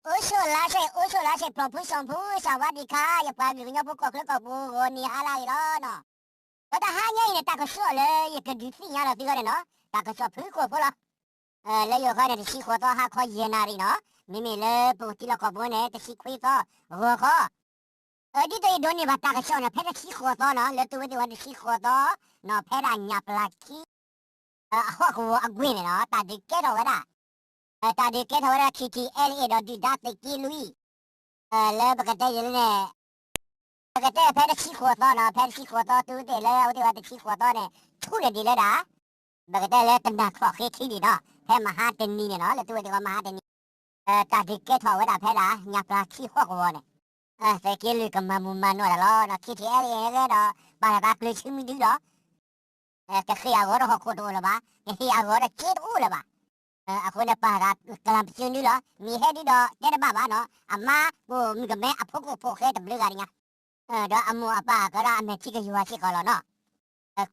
အိၣ်ဆိးလါဆဲး အိၣ်ဆိးလါဆဲး ဖျိးဖုစီၤဖု စၤဝါဒံခါ ယပှၤကလုာ်ကညီဖိကီၢ်ချၢကီၢ်ပူၤ ဂီၤနံၤဟါလၢအဂ့ၤလီၤနီၤ. ဒီးတဟါညါအံၤန့ၣ် တၢ်ကစီၣ်လၢယကဒုးသ့ၣ်ညါလီၤသုဂီၢ်န့ၣ်နီၤ တၢ်ကစီၣ်ဖုၣ်ကိာ်ဖိလီၤ. လၢယိၤဃီန့ၣ် တဆံဃိးသီ ဟါခီယဲၢ်နၣ်ရံၣ်နီၤ, မ့မ့ၢ်လၢပထံလီၢ်ကီၢ်ပူၤန့ၣ် တဆံခွံသီ ဂီၤခီ ဒ်သိးယဒိးန့ၢ်ဘၣ်တၢ်ကစီၣ်န့ၣ် ဖဲတဆံဃိးသီနီၤ, လၢသုဝဲသ့ၣ်ဝဲတဆံဃိးသီနီၤ, ဖဲဒၣ်ညၣ်ပျၢ်ခံ အဟီၣ်ကဝီၤအကွ့ၢ်န့ၣ်နီၤ, တၢ်ဒုးကဲထီၣ်ဝဲဒၣ်, တၢ်ဒုးကဲထီၣ်ဝဲဒၣ် ခံထံအဲလ်အ့ ဒီးဒုၣ်ဒါသုးက့လွံၢ်, လၢပကတဲယဲလၢန့ၣ်, ပကတဲဖဲတဆံဃိးသီနီၤ, ဖဲတဆံဃိးသီ သုဝဲသ့ၣ်လၢအဝဲသ့ၣ်ဝဲတဆံဃိးသီန့ၣ် ဆူၣ်န့ၢ်ဒံးလၢဒၣ် ပကတဲလၢတနၤချီၣ်ဃ့ထံဒံးနီၤ, ဖဲမဟါတနံၤန့ၣ်နီၤ, လၢသုဝဲသ့ၣ်ဝဲမဟါတနံၤ တၢ်ဒုးကဲထီၣ်ဝဲဒၣ်ဖဲဒၣ် ညၣ်ပျၢ်ခံဟီၣ်ကဝီၤန့ၣ်, သုးက့လွံၢ်ကမၤမူးမၤနီၢ်တၢ်လီၤ. ခံထံအဲလ်အ့ ဟဲဂဲဒီး ပာ်လီၤသးကျၢၤဆူမုၢ်ဒုလီၤ. ကဟ့ၣ်အဂီၤဒီးဟီၣ်ခိၣ်တအိၣ်လၢၤဘၣ်, ကဟ့ၣ်အဂီၤဒီးစ့တအိၣ်လၢၤဘၣ်. အဃိန့ၣ် ပာ်လီၤသးကျၢၤဆူမုၢ်ဒုလီၤ, မ့ၢ်ဟဲဒုဒီးတဲတဘၣ်ဘၣ်နီၤ, အမါပိာ်မုၣ်ကမဲအဖိကိၣ်ဖိဃဲတဘျုးဂၤတညါ, ဒီးအမိၢ်အပၢ်ကဒီးအမဲာ်ထံကယွၤစ့ၢ်ကီးလီၤနီၤ.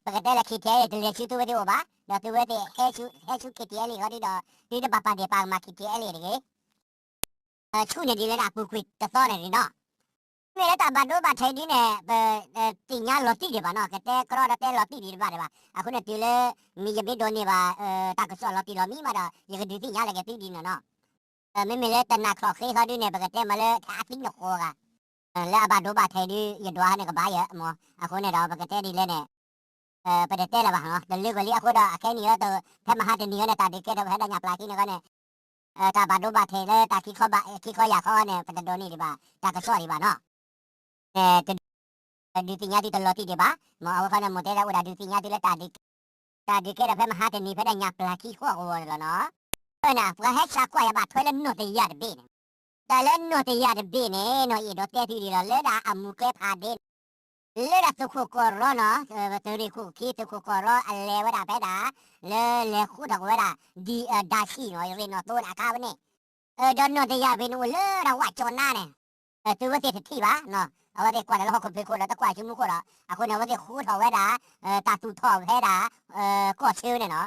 ပကတဲလၢ ခံထံအဲလ်အ့ တလဲၤဆူသုဝဲသ့ၣ်အိၣ်ဘၣ်, ဒီးသုဝဲသ့ၣ်ဟဲဆူ ခံထံအဲလ်အ့ ဃီဒုဒီး သုတဘၣ်ပာ်ဒ့ၣ်ပာ်ကမၣ် ခံထံအဲလ်အ့ တဂ့ၤ ဆူၣ်န့ၢ်ဒံးလၢဒၣ်ပူၤကွံာ်တသီန့ၣ်န့ၣ်နီၤ. မ့ၢ်လၢတၢ်ဘၣ်ဒိဘၣ်ထံးဒ်န့ၣ် ပသ့ၣ်ညါလီၤတံၢ်ဒံးဘၣ်နီၤ, ကတဲကြီဒီးတဲလီၤတံၢ်ဒံးတဘၣ်ဒံးဘၣ်. အဃိန့ၣ်တုၤလၢ မ့ၢ်ယမ့ၢ်ဒိးန့ၢ်ဘၣ် တၢ်ကစီၣ်လီၤတံၢ်လီၤမံၤမးဒီး ယကဒုးသ့ၣ်ညါလၢက့ၤသုဒ်န့ၣ်နီၤ. မ့မ့ၢ်လၢတနၤချီၣ်ဃ့ဃီဒုန့ၣ် ပကတဲမးလၢထးအသံနဃီဂၤ လၢအဘၣ်ဒိဘၣ်ထံးဒု ယဒွးန့ၣ်ကဘၣ်ယဲမး, အဃိန့ၣ်ဒီးပကတဲဒ်လဲၣ်န့ၣ် ပတတဲလၢၤဘၣ်နီၤ, တလၢကွံာ်လံအဃိဒီး အခဲနံၣ်အံၤ ဖဲမဟါတနံၤအံၤန့ၣ် တၢ်ဒုးကဲထီၣ်ဖဲဒၣ်ညၣ်ပျၢ်ခံန့ၣ်ဃီန့ၣ် တၢ်ဘၣ်ဒိဘၣ်ထံးလၢတၢ်ခံခီယၢ်ခီန့ၣ် ပတဒိးန့ၢ်ဒံးဘၣ် တၢ်ကစီၣ်ဒံးဘၣ်နီၤ. ဒုးသ့ၣ်ညါသုတလီၤတံၢ်ဒံးဘၣ်, မ်အဝဲခီန့ၣ် မိၢ်တဲဒၣ်အိၣ်ဒၣ်ဒုးသ့ၣ်ညါသုလၢ တၢ်ဒုးကဲထီၣ်ဖဲမဟါတနံၤဖဲဒၣ်ညၣ်ပျၢ်ခံဟီၣ်ကဝီၤန့ၣ်လီၤနီၤ. ပှၤဟဲစးကွၢ်ယၤဘၣ်ထွဲလၢနီၢ်တယၢ်တဘ့ၣ်န့ၣ်, တၢ်လၢနီၢ်တယၢ်တဘ့ၣ်န့ၣ်နီၤ ယအဲၣ်ဒိးတဲသုဒ်လီၤ လၢဒၣ်အမူးကျဲဖးဒ့န့ၣ် လၢဒၣ်သုးခိၣ်ကီးရီနီၤ, သုးရ့ၣ်ခိၣ်ခံ သုးခိၣ်ကီးရီအလဲၤဝဲဒၣ်ဖဲဒၣ် လၢလဲၤဃုထီၣ်က့ၤဝဲဒၣ် ဒံၣ်ဒါဆံၣ်နီၤ ရ့ၣ်နီၣ်သိန့ၣ်အခါဝဲန့ၣ်, ဒီးနီၢ်တယၢ်တဘ့ၣ်န့ၣ်အိၣ်လၢဒၣ်ဝၣ်ကၠီၤနါန့ၣ်, သုဝဲသ့ၣ်တထံၣ်ဘၣ်နီၤ, အဝဲသ့ၣ်ကွၢ်တၢ်လၢဟီၣ်ခိၣ်ဖံးခိၣ်ဒီးတကွၢ်ဆူမူခိၣ်ဒီး အဃိန့ၣ် အဝဲသ့ၣ်ဃုထီၣ်ဝဲဒၣ် တၢ်သူၣ်ထီၣ်ဖဲဒၣ် ကီၢ်ဆၢန့ၣ်နီၤ,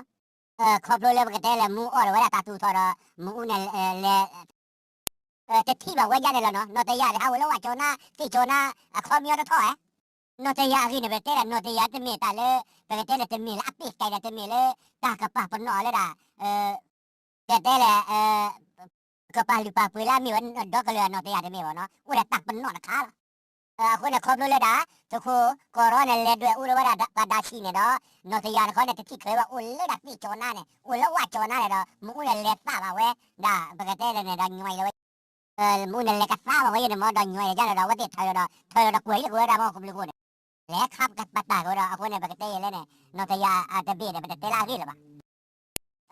ခီဖျိလၢပကတဲလဲၣ် မူအီၣ်ဒီးဝဲဒၣ်တၢ်သူၣ်ထီၣ်ဒီး မူအူန့ၣ်လဲၤ တထံၣ်ဘၣ်ဝဲဒၣ်န့ၣ်လီၤနီၤ, နီၢ်တယၢ်တဟးအိၣ်လၢဝၣ်ကၠီၤနါ သ့ၣ်ကၠီၤနါ အခီပညီတထီၣ်ဧါ. နီၢ်တယၢ်အဂ့ၢ်န့ၣ် ပတဲဒၣ်နီၢ်တယၢ်တမ့ၢ်တၢ်လၢ ပကတဲလၢတမ့ၢ်လၢအပ့ၢ်ကဲဒီး တမ့ၢ်လၢ တၢ်ကပာ်ပနီၣ်လၢဒၣ် ပကတဲလၢ ကပာ်လုၢ်ပာ်ပှ့ၤလၢအမ့ၢ်ဝဲဒီကလုာ်နီၢ်တယၢ်တမ့ၢ်ဘၣ်နီၤ, အိၣ်ဒီးတၢ်ပနီၣ်တခါလီၤ. အဃိန့ၣ် ခီဖျိလၢဒၣ် သုးခိၣ်ကီးရီန့ၣ် လဲၤဒွဲၣ်အူဒီးဝဲဒၣ်ပှၤဒါဆံၣ်န့ၣ်ဒီး နီၢ်တယၢ်တခီန့ၣ် တထံၣ်ချုးဘၣ်အိၣ်လၢဒၣ်သ့ၣ်ကၠီၤနါန့ၣ် အိၣ်လၢဝၣ်ကၠီၤနါန့ၣ်ဒီး မူအူန့ၣ်လဲၤသးဘၣ်ဝဲ ဒၣ်ပကတဲလၢန့ၣ်ဒီး ညီဝဲ မူအူန့ၣ်လဲၤကသးဘၣ်ဝဲယဲန့ၣ်မ့ၢ်ဒီး ညီဝဲယဲလီၤဒီး အဝဲသ့ၣ်ထၢၣ်လီၤဒီး ထၢၣ်လီၤဒီးကွဲးလၢကဝဲဒၣ်မ့ၢ်ဟီၣ်ခိၣ်ဘျုးခိၣ်န့ၣ် လဲၤခးပတာ်ကဝဲဒီး အဃိန့ၣ် ပကတဲယဲလဲၣ်န့ၣ် နီၢ်တယၢ်တဘ့ၣ်ဒီး ပတတဲလၢအဂ့ၢ်လၢၤဘၣ်.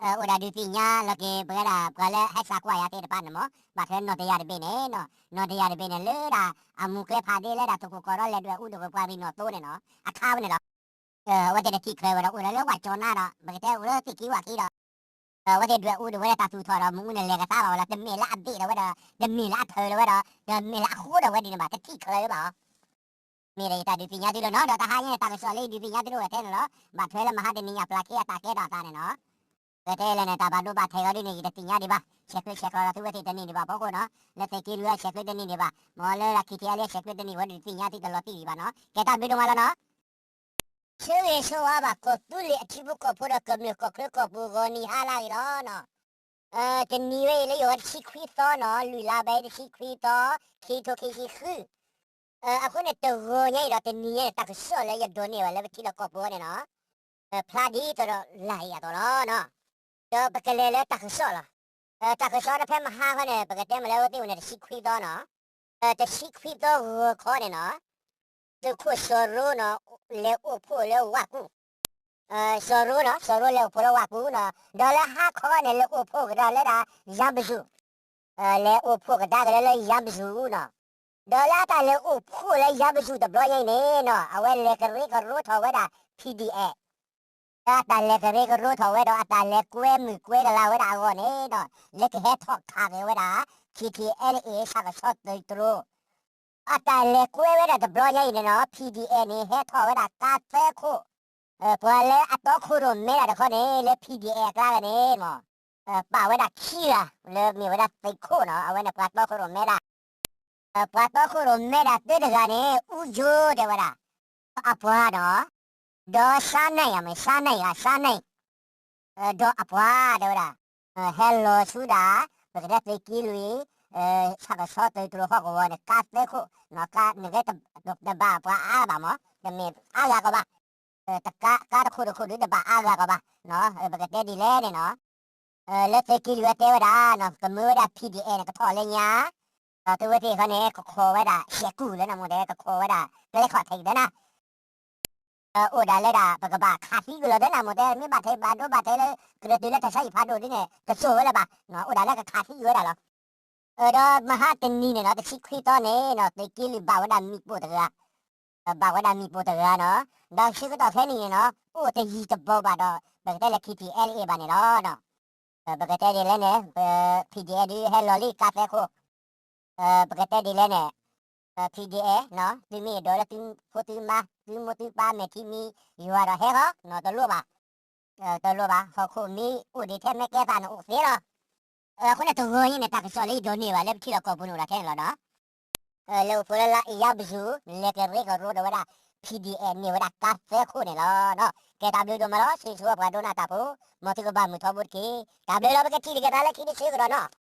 အိၣ်ဒၣ်ဒုးသ့ၣ်ညါလီၤက့ၤ ပဝဲဒၣ် ပှၤလၢဟဲစးကွၢ်ယၤသ့ၣ်တဖၣ်န့ၣ်မ့ၢ် ဘၣ်ထွဲနီၢ်တယၢ်တဘ့ၣ်န့ၣ်, နီၢ်တယၢ်တဘ့ၣ်န့ၣ် လၢဒၣ်အမူးကျဲဖးဒ့လၢဒၣ် သုးခိၣ်ကီးရီလဲၤဒွဲၣ်အူဒီးပှၤရ့ၣ်နီၣ်သိန့ၣ်နီၤ အခါဝဲန့ၣ်လီၤ. အဝဲသ့ၣ်တထံၣ်ချုးဝဲဒီး အိၣ်ဒီးလၢဝၣ်ကၠီၤနါဒီး ပကတဲအိၣ်လၢသ့ၣ်ကံဝၣ်က့ဒီး အဝဲသ့ၣ်ဒွဲၣ်အူဒီးဝဲဒၣ်တၢ်သူၣ်ထီၣ်ဒီး မူအူန့ၣ်လဲၤကသးဘၣ်ဝဲလီၤ. တမ့ၢ်လၢအဘ့ၣ်ဒီးဝဲဒီး တမ့ၢ်လၢအထၢၣ်လၢၤဝဲဒီး တမ့ၢ်လၢအဃိဒီးဝဲဒ်န့ၣ်ဘၣ် တထံၣ်ချုးဘၣ်အီၤ မ့ၢ်ဒီးယတၢ်ဒုးသ့ၣ်ညါသုလီၤနီၤ. ဒီးတဟါညါန့ၣ် တၢ်ကစီၣ်လၢယဒုးသ့ၣ်ညါသုတအိၣ်ထဲန့ၣ်လီၤ. ဘၣ်ထွဲလၢမဟါတနံၤညၣ်ပျၢ်ခံအတၢ်ကဲထီၣ်အသးန့ၣ်နီၤ. ပတဲလဲၣ်န့ၣ် တၢ်ဘၣ်ဒိဘၣ်ထံးဂီၤဒ်န့ၣ် ယတသ့ၣ်ညါဒံးဘၣ်. ဆဲးကျၢဆဲးကျိးဒီးသုဝဲသ့ၣ်တန့ၢ်ဒံးဘၣ်ဖီခိၣ်နီၤ. လၢသုးက့လွံၢ်အဆဲးကျၢတန့ၢ်ဒံးဘၣ်. မ်လၢခံထံအဲလ့အဆဲးကျၢတန့ၢ်ဝဲဒုးသ့ၣ်ညါသုတလီၤတံၢ်ဒံးဘၣ်နီၤ. ကဲတၢ်ဘျုးဒိၣ်မးလီၤနီၤ. ဆၢဂ့ၤဆၢဝါဘၣ် ကီၢ်သူလ့ၤအထံဖိကီၢ်ဖိဒီးကမျၢၢ်ကီၢ်ချၢကီၢ်ပူၤဂီၤနံၤဟါလၢအဂ့ၤလီၤနီၤ. တနံၤဝဲအံၤလၢယိၤဝဲတဆံခွံသီနီၤ လွံၢ်လါဘၣ်အံၤတဆံခွံသီ ခံထိခံဆံဃု အဃိန့ၣ် တဂီၤညါအံၤဒီးတနံၤညါန့ၣ် တၢ်ကစီၣ်လၢယဒိးန့ၢ်ဘၣ်လၢပထံလီၢ်ကီၢ်ပူၤန့ၣ်နီၤ ဖျါဒ်သိးဒီးလၢအံၤအသိးလီၤနီၤ. ဒီးပကလဲၤလၢတၢ်ကစီၣ်လီၤ. တၢ်ကစီၣ်တဖဲမဟါဃီန့ၣ် ပကတဲမ့ၢ်လၢအဝဲသ့ၣ်အိၣ်န့ၣ် တဆံခွံသီနီၤ. တဆံခွံသီဂီၤခီန့ၣ်နီၤ သုးခိၣ်စီၤရိနီၤ လဲၤအိၣ်ဖှိၣ်လၢဝၣ်ကူၣ် စီၤရိနီၤ စီၤရိလဲၤအိၣ်ဖှိၣ်လၢဝၣ်ကူၣ်နီၤ ဒီးလၢဟါခီန့ၣ် လဲၤအိၣ်ဖှိၣ်ကဒါလၢဒၣ် ယါပစူၣ် လဲၤအိၣ်ဖှိၣ်ကဒါက့ၤလၢလၢယါပစူၣ်နီၤ. ဒီးလၢအတၢ်လဲၤအိၣ်ဖှိၣ်လၢယါပစူၣ်တဘျီညါအံၤန့ၣ်နီၤ အဝဲလဲၤကရၢကရိထီၣ်ဝဲဒၣ် PDF လၢအတၢ်လဲၤကရၢကရိထီၣ်ဝဲဒီး အတၢ်လဲၤကွဲမုာ်ကွဲကလၤဝဲဒၣ်အဂီၢ်န့ၣ်နီၤ လၢကဟဲထီၣ်ခးက့ၤဝဲဒၣ် ခံထံအဲလ့အ့ ဆၣ်ကဆီသုးတြိ အတၢ်လဲၤကွဲဝဲဒၣ်တဘျီညါအံၤန့ၣ်နီၤ PDF န့ၣ် ဟဲထီၣ်ဝဲဒၣ်ကါသၢခိၣ်, ပှၤလၢအတီခိၣ်ရိၣ်မဲဒၣ်တခီန့ၣ် လၢ PDF အကျါဂၤန့ၣ်မး ပာ်ဝဲဒၣ်ခံဂၤ လၢမ့ၢ်ဝဲဒၣ်သုးခိၣ်နီၤ, အဝဲန့ၣ်ပှၤတီခိၣ်ရိၣ်မဲဒၣ် ပှၤတီခိၣ်ရိၣ်မဲဒၣ်တၢတဂၤန့ၣ် အူယိၤတဲဝဲဒၣ် အပှၤနီၤ, ဒီးစါနဲၣ် အမ့ၢ်စါနဲၣ်ဂၤ စါနဲၣ် ဒီးအပှၤတဲဝဲဒၣ် ဟဲလီၤဆူဒၣ် ပကတဲသုးက့လွံၢ် ဆၣ်ကဆီသုးတြိၤဟီၣ်ကဝီၤန့ၣ် ကါသၢခိၣ်, နကဲတဘၣ်ပှၤအါဘၣ်မး, တမ့ၢ်အါဂၤကီးဘၣ်, ကါတခိၣ်တခိၣ်ဒုးတဘၣ်အါဂၤကီးဘၣ်, ပကတဲဒ်လဲၣ်န့ၣ်နီၤ, လၢသုးက့လွံၢ်ဝဲတဲဝဲဒၣ် ကမၢဝဲဒၣ် P D F န့ၣ် ကထီၣ်လၢညါ, ဒီးသုဝဲသ့ၣ်ဃီန့ၣ် ကခိးဝဲဒၣ် ရှဲကူၣ်လၢနမိၢ်တဲ ကခိးဝဲဒၣ် ကျဲခီၣ်ထံးကဒီးနၤ အိၣ်ဒၣ်လၢဒၣ် ပကဘၣ်ခးသံကွံာ်လီၤသ့နၤမိၢ်တဲ မ့ၢ်ဘၣ်ထဲဘၣ်ဒိဘၣ်ထဲလၢ ကရၢတုၤလၢတၢ်ဆါဟံၣ်ဖးဒိၣ်ဒ်န့ၣ် တစိၢ်ဝဲလၢၤဘၣ်, အိၣ်ဒၣ်လၢကခးသံကွံာ်ဝဲဒၣ်လီၤ. ဒီးမဟါတနံၤန့ၣ်နီၤ တဆံခွံသီန့ၣ်နီၤ သုးက့လွံၢ်ဘၣ်ဝဲဒၣ်မံၤပိာ်တဂၤ, ဘၣ်ဝဲဒၣ်မံၤပိာ်တဂၤနီၤ, ဒီးဆၢကတီၢ်ခဲနံၣ်န့ၣ်နီၤ အိၣ်တယံၤတဘီဘၣ်ဒီး ပကတဲလၢ K T L A ဘၣ်န့ၣ်လီၤ. ပကတဲဒ်လဲၣ်န့ၣ် P D F ဒုးဟဲလီၤလံကါသၢခိၣ်, ပကတဲဒ်လဲၣ်န့ၣ် P D F သုမ့ၢ်အဲၣ်ဒိးလၢသုဖိသုမါ သုမိၢ်သုပၢ် မဲာ်ထံမံၤ ယွၤဒီးဟဲဃီ တလိၣ်ဘၣ်, တလိၣ်ဘၣ် ဟီၣ်ခိၣ်မ့ၢ်အိၣ်ဒံးထဲမဲာ်ကဲသးန့ၣ်အိၣ်သ့လီၤ. အဃိန့ၣ်တဂီၤအံၤန့ၣ် တၢ်ကစီၣ်လၢယဒိးန့ၢ်ဘၣ်လၢပထံလီၢ်ကီၢ်ပူၤန့ၣ်အိၣ်ဒၣ်ထဲန့ၣ်လီၤနီၤ. လၢအိၣ်ဖှိၣ်လၢလါအ့ယါပစူၤ လဲၤကရၢကရိဒီးဝဲဒၣ် P D F န့ၢ်ဝဲဒၣ်ကါသၢခိၣ်န့ၣ်လီၤ. ကဲတၢ်ဘျုးဒိၣ်မးလီၤ ဆၢဂ့ၤဆၢဝါပှၤဒိကနၣ်တၢ်ဖိ, မ်သုကဘၣ်မုာ်ထီဘိတက့ၢ်. တၢ်ဘျုးလီၤ ပကထံၣ်လိာ်က့ၤသးလၢခံတဆၢကဒီးနီၤ.